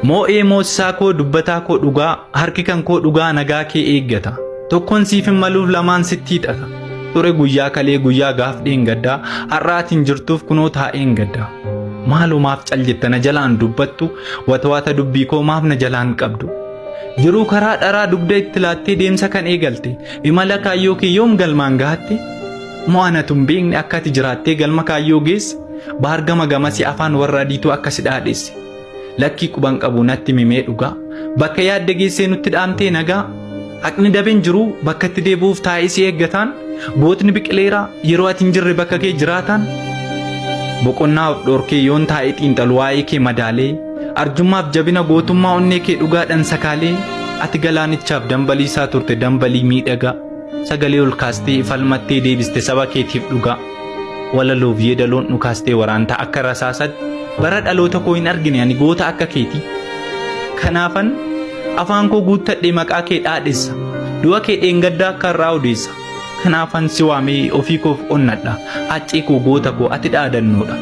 Moo'ee moosisaa koo dubbataa koo dhugaa harki kan koo dhugaa nagaa kee eeggata. Tokkoon siif hin maluuf lamaan sitti hiixata. Ture guyyaa kalee guyyaa gaaf dheengaddaa har'a ati hin jirtuuf kunoo taa'een gadda. Maaloo maaf cal jetta na jalaan dubbattu watwaata dubbii koo maaf na jalaan qabdu. Jiruu karaa dharaa dugda itti laattee deemsa kan eegalte imala kaayyoo kee yoom galmaan gahatte? Moo anatu hin beekne akka ati jiraattee galma kaayyoo geesse? Baar gama gamasi afaan warra adiitu akka si dhaadhesse. Lakkii quban qabu natti mimee dhugaa. Bakka yaadde geessee nutti dhaamtee nagaa. Haqni daben jiru bakka itti deebi'uuf taa'ee si eeggataan. Gootni biqileera yeroo ati hin jirre bakka kee jiraataan. Boqonnaa of dhorkee yoon taa'ee xiinxalu waa'ee kee madaalee. Arjummaaf jabina gootummaa onnee kee dhugaadhaan sakaalee. Ati galaanichaaf dambaliisaa turte dambalii miidhagaa. Sagalee ol kaastee falmattee deebiste saba keetiif dhugaa. Walaloof yeedaloon dhukaastee waraanta akka rasaasatti bara dhaloota koo hin argine ani goota akka keetii. Kanaafan afaan koo guuttadhee maqaa kee dhaadhessa. Du'a kee dheengaddaa akka har'aa odeessa. Kanaafan si waamee ofii koof onnadha. Haccee koo goota koo ati dhaadannoodha.